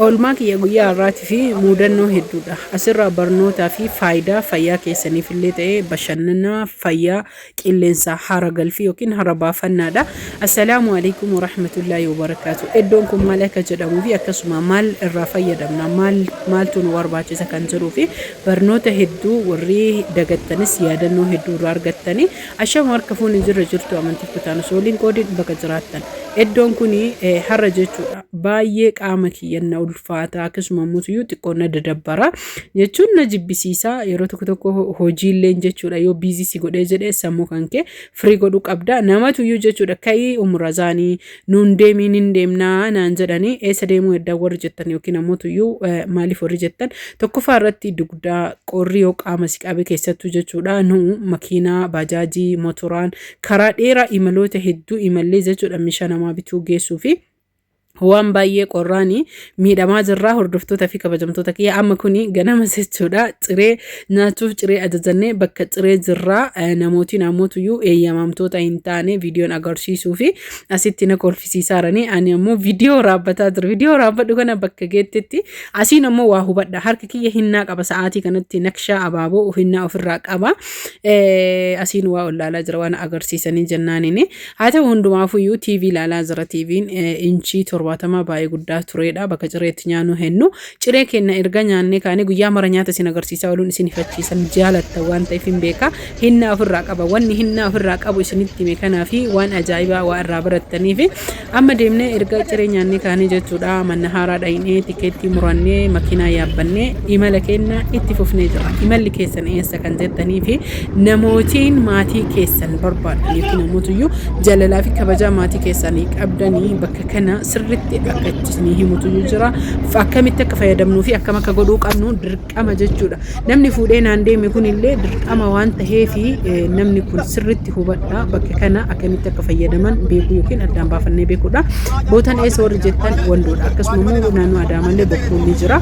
Oolmaa kiyya guyyaa har'aatii fi muudannoo hedduudha. Asirraa barnootaa fi faayidaa fayyaa keessaniif illee ta'ee bashannanaa fayyaa qilleensaa hara galfii yookiin hara baafannaadha. Assalaamu alaikum warahmatullaahi wabarakaatu. Iddoon kun maal akka jedhamuu fi akkasuma maal irraa fayyadamna, maal maaltu nu barbaachisa kan jedhuu fi barnoota hedduu warri dagattanis yaadannoo hedduu irraa argattanii. Ashama, harka fuuni, jirra jirtu, amantiif kutaan osoo waliin qoodin bakka jiraattan. Iddoon kun har'a jechuudha. Baay'ee qaama kiyya na ulfaata, akkasuma immoo xiqqoo na dadabbara jechuun na jibbisiisa. Yeroo tokko tokko hojiilleen jechuudha yoo busy si godhee jedhee sammuu kan kee firii godhuu qabda. Namatu iyyuu jechuudha ka'ii umrazaanii nuun deemiin hin deemnaa naan jedhanii. Eessa deemuu eddaa warri jettan yookiin ammoo iyyuu maaliif warri jettan, tokkoffaa irratti dugdaa qorri yoo qaama si qabe, keessattuu jechuudha nu makiinaa, baajaajii, motoraan karaa dheeraa imaloota hedduu imallee jechuudha meeshaa namaa bituu geessuu fi waan baay'ee qorraanii miidhamaa jirraa. Hordoftoota fi kabajamtoota kiyya, amma kuni ganama jechuudha ciree nyaachuuf ciree ajajannee bakka ciree jirraa. Namootiin ammoo eeyyamamtoota hin taane viidiyoon agarsiisuu fi asitti na kolfisiisaaranii, ani ammoo viidiyoo raabbataa jira. Viidiyoo raabbadhu kana bakka geettetti asiin ammoo waa hubadha. Harka kiyya hinnaa qaba, sa'aatii kanatti naqshaa abaaboo hinnaa ofirraa qaba. Asiin waa ollaalaa jira waan agarsiisanii jennaanini. Haa ta'u, hundumaafuyyuu TV ilaalaa jira. TV'n inchii 70 baay'ee guddaa turedha. Bakka cireetti nyaannu hennu. Ciree keenya erga nyaannee kaanee guyyaa mara nyaata isin agarsiisaa ooluun isin ifachiisan jaalatta waan ta'eef hin beeka. Hinnaa ofirraa qaba. Wanni hinnaa ofirraa qabu isinitti hime kanaa fi waan ajaa'ibaa waa irraa barattanii fi amma deemnee erga ciree nyaannee kaanee jechuudha mana haaraa dhahinee, tikeettii murannee, makiinaa yaabbannee imala keenya itti fufnee jira. Imalli keessan eessa kan jettanii fi namootiin maatii keessan barbaadan yookiin ammoo jaalalaa fi kabajaa maatii keessanii qabdanii bakka kana sirritti akka itti himutu jira. Akkamitti akka fayyadamnuu fi akkam akka godhuu qabnu dirqama jechuudha. Namni fuudhee naan deeme kunillee dirqama waan taheefi namni kun sirritti hubadha, bakka kana akkamitti akka fayyadaman beekuu yookiin addaan baafannee beekuudha. Bootan eessa warri jettan, Wandoodha. Akkasuma immoo naannoo Adaamallee bokkuun ni jira.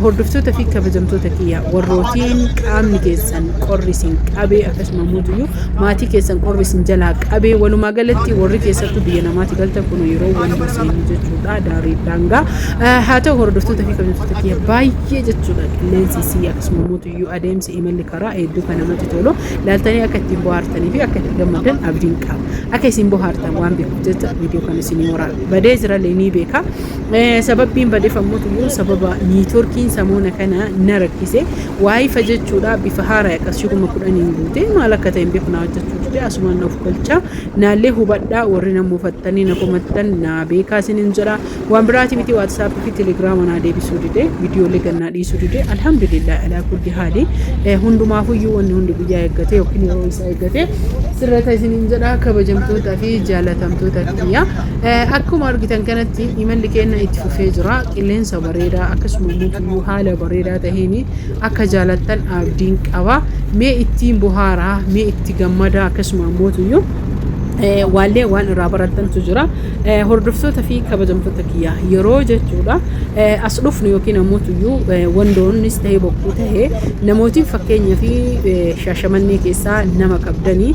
Hordoftoota fi kabajamtoota kiyya, warrootiin qaamni keessan qorri isin qabee, akkasuma immoo maatii keessan qorri isin jalaa qabee, walumaa galatti warri keessattuu biyya namaatti galtan, kun yeroo Wandoo seennu jechuudha daarii daangaa. Haa ta'u, hordoftoota fi kabajamtoota kiyya, baay'ee jechuudha qilleensi isii, akkasuma immoo adeemsi imalli karaa hedduu kan namatti tolu. Laaltanii akka ittiin bohaartanii fi akka itti gammadan abdiin qaba. Akka isin bohaartan waan beekuuf jecha viidiyoo kana isinii waraaba. Badee jirallee ni beeka. Sababbiin badeef ammoo sababa networkiin samoona kana na rakkise. WiFi jechuudha bifa haaraa qarshii 10,000 guute maal akka ta'e hin beeku, na hojjechuu dide. Asumaan na of galcha. Naallee hubadhaa, warri na muufattanii na komattan na beekaa isiniin jedha. Waan biraati miti, WhatsAppii fi Telegiraama naa deebisuu dide, viidiyoolee gannaa dhiisuu dide. Alhamdulillah alaa kulli haali, hundumaafuyyuu wanni hundi guyyaa eeggate yookiin yeroo isaa eeggate sirrata isiniin jedha. Kabajamtoota fi jaalatamtoota kiyya, akkuma argitan kanatti imalli keenya itti fufee jira. Qilleensa bareedaa akkasuma immoo haala bareedaa taheen akka jaalattan abdiin qaba. Mee ittiin bohaaraa, mee itti gammadaa, akkasuma immoo waallee waan irraa barattantu jira. Hordoftoota fi kabajamtoota kiyya, yeroo jechuudha as dhufnu yookiin ammoo tuyyuu Wandoonnis ta'ee Bokkuu ta'ee, namootiin fakkeenya fi Shaashamannee keessaa nama qabdanii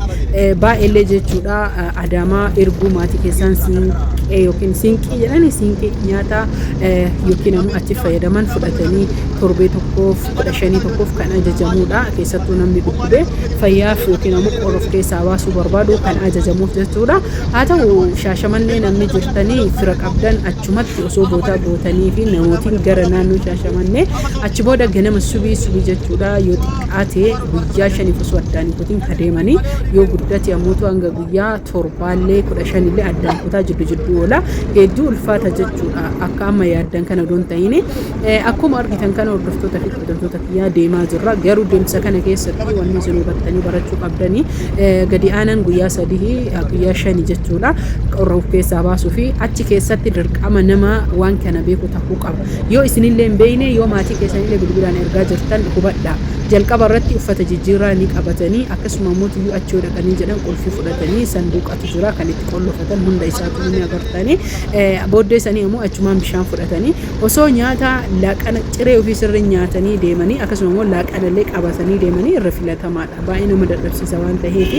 baay'eellee jechuudha Adaamaa erguu, maatii keessaan siinqee yookiin siinqii jedhani, siinqii nyaata yookiin ammoo achi fayyadaman fudhatanii torbee tokkoof 15 tokkoof kan ajajamudha. Keessattuu namni dhukkubee fayyaaf yookiin ammoo qorra of keessaa baasuu barbaadu kan ajajamuuf jechuudha. Haa ta'u, Shaashamannee namni jirtanii fira qabdan achumatti osoo bootaa gootanii fi namootiin gara naannoo Shaashamannee achi booda ganama subii subii jechuudha yoo xiqqaate guyyaa 5f osoo addaan hin kutin kadeemanii, yoo guddate ammoo hanga guyyaa torbaallee 15llee addaan kutaa jiddu jidduu oola. Hedduu ulfaata jechuudha, akka amma yaaddan kana odoon ta'in. Akkuma argitan kana, hordoftoota fi kabajamtoota kiyyaa, deemaa jirra. Garuu deemsa kana keessatti wanni isin hubattanii barachuu qabdanii, gadi aanan guyyaa 3 guyyaa 5 jechuudha qorra of keessaa baasuu fi achi keessatti dirqama nama waan kana beeku ta'uu qaba. Yoo isinillee hin beekne, yoo maatii keessanillee bilbilaan ergaa jirtan, hubadha. Jalqaba irratti uffata jijjiirraa ni qabatanii, akkasuma immoo tuyyuu achi yoo dhaqanii jedhan qulfii fudhatanii, sanduuqatu jira kan itti qollofatan, hunda isaatu ni agartanii. Booddee sanii immoo achumaan bishaan fudhatanii, osoo nyaata laaqana ciree ofii sirrii nyaatanii deemanii, akkasuma immoo laaqana illee qabatanii deemanii irra filatamaadha. Baay'ee nama dadhabsiisa waan ta'eef,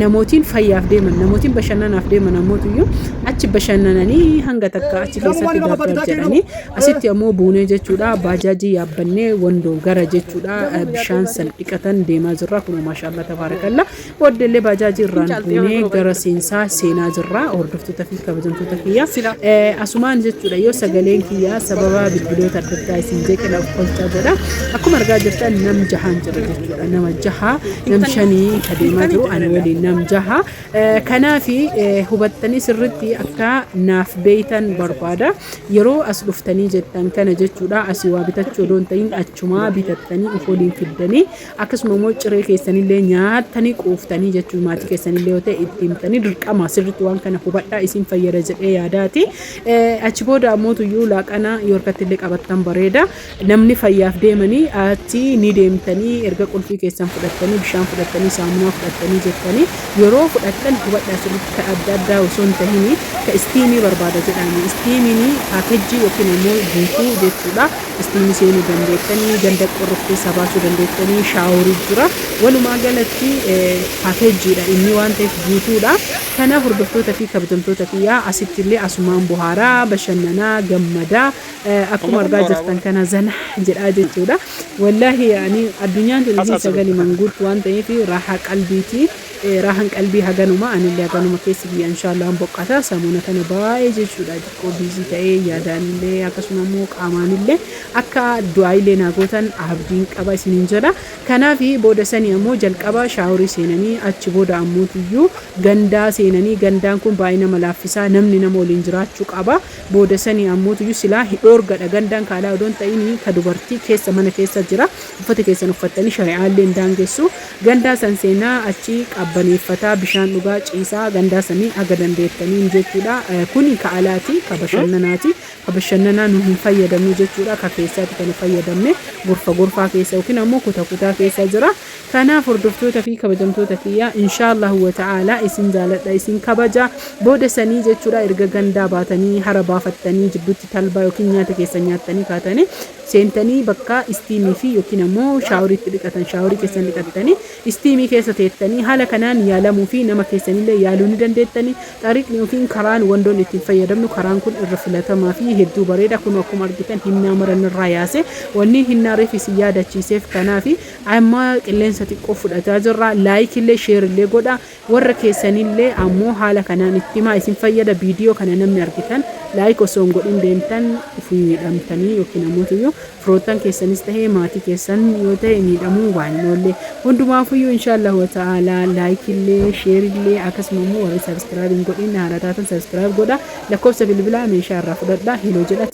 namootiin fayyaaf deeman, namootiin bashannanaaf deeman ammoo tuyyuu achi bashannananii hanga takka achi keessatti darbar jedhanii, asitti ammoo buunee jechuudha, baajaajii yaabbannee Wandoo gara jechuudha bishaan san dhiqatan deemaa jirra. Kun maashaallah tabaarakalla. Booddeellee baajaajii irraan buunee gara seensaa seenaa jirra. Hordoftoota fi kabajamtoota kiyya, asumaan jechuudha, yoo sagaleen kiyya sababa bilbiloota adda addaa isin jeeqina, of kolchaa jedha. Akkuma argaa jirtan nam jahaan jira jechuudha. Nama jaha, nam shanii ka deemaa jiru, ani waliin nam jaha. Kanaafi hubattanii sirritti akka naaf beeytan barbaada. Yeroo as dhuftanii jettan kana jechuudha, asii waa bitachuu odoo hin ta'in achumaa bitattanii of waliin fiddanii, akkasuma immoo ciree keessanillee nyaattanii quuftanii jechuun, maatii keessanillee yoo ta'e itti himtanii, dirqama sirritti waan kana hubadhaa, isin fayyada jedhee yaadaati. Achi booda ammoo tuyyuu laaqana yoo harkatti illee qabattan bareeda. Namni fayyaaf deemanii achi ni deemtanii, erga qulfii keessan fudhattanii, bishaan fudhattanii, saamunaa fudhattanii jettanii, yeroo fudhattan hubadhaa sirriitti, ka adda addaa osoo hin tahini ka istiimii barbaada jedhaani. Istiimiin paakejjii yookiin ammoo guutuu jechuudha. Istiimii seenuu dandeettanii, ganda qorra of keessaa baasuu dandeettanii, shaaworii jira. Walumaa galatti paakeejjiidha inni waan ta'eef guutuudha. Kanaaf hordoftoota fi kabajamtoota kiyyaa, asitti illee asumaan bohaaraa, bashannanaa, gammadaa, akkuma argaa jirtan kana zana jedhaa jechuudha. Wallaahi ani addunyaan tun isiin sagali manguutti waan ta'eef raahaa qalbiiti. Raahaan qalbii haganuma, anillee haganuma keessa biyya inshaallah boqqata. Samuuna kana baay'ee jechuudha, xiqqoo busy ta'ee yaadaanillee akkasuma immoo qaamaanillee, akka du'aaillee naa gootan abdiin qaba isiniin jedha. Kanaaf booda sanii ammoo jalqaba shaaworii seenanii, achi booda ammoo tuyyuu gandaa seenanii, gandaan kun baay'ee nama laaffisaa, namni nama waliin jiraachuu qaba. Booda sanii ammoo tuyyuu silaa hidhoorgadha, gandaan kaalaa odoon ta'in ka dubartii keessa mana keessa jira. Uffata keessan uffattanii, shari'aallee hin daangessu. Gandaa san seenaa, achi qabbaneeffataa, bishaan dhugaa, ciisaa gandaa sanii haga dandeettaniin jechuudha. Kuni ka alaati, ka bashannanaati. Ka bashannanaa nu hin fayyadamnu jechuudha. Ka keessaati kan fayyadamne gorfa gorfaa keessa yookiin ammoo kuta kutaa keessa jira. Kanaaf hordoftoota fi kabajamtoota kiyya, inshaallahu wa ta'ala isin jaaladha, isin kabaja. Booda sanii jechuudha, erga gandaa baatanii hara baafattanii, jidduutti talbaa yookiin nyaata keessan nyaattanii kaatanii, seentanii bakka istiimii fi yookiin ammoo shaaworiitti dhiqatan, shaaworii keessan dhiqattanii, istiimii keessa teettanii, haala kanaan yaalamuu fi nama keessanillee yaaluu ni dandeettanii. Xariiqni yookiin karaan Wandoon ittiin fayyadamnu, karaan kun irra filatamaa fi hedduu bareeda. Kun akkuma argitan hinnaa maran irraa yaase, wanni hinnaa reef isin yaadachiiseef. Kanaaf amma qilleensa xiqqoo fudhataa jirra. Like illee share illee godha, warra keessanillee ammoo haala kanaan itti himaa, isin fayyada. Viidiyoo kana namni argitan like osoo hin godhin deemtan ufii miidhamtanii, yookiin ammoo tuyyuu firoottan keessanis ta'ee maatii keessan yoo ta'e miidhamuu waan hin oolle. Hundumaafuyyuu inshaallah wa ta'ala like illee share illee, akkasuma immoo warri subscribe hin godhin, haala taatan subscribe godha. Lakkoofsa bilbilaa meeshaa irraa fudhadha, hello jedha.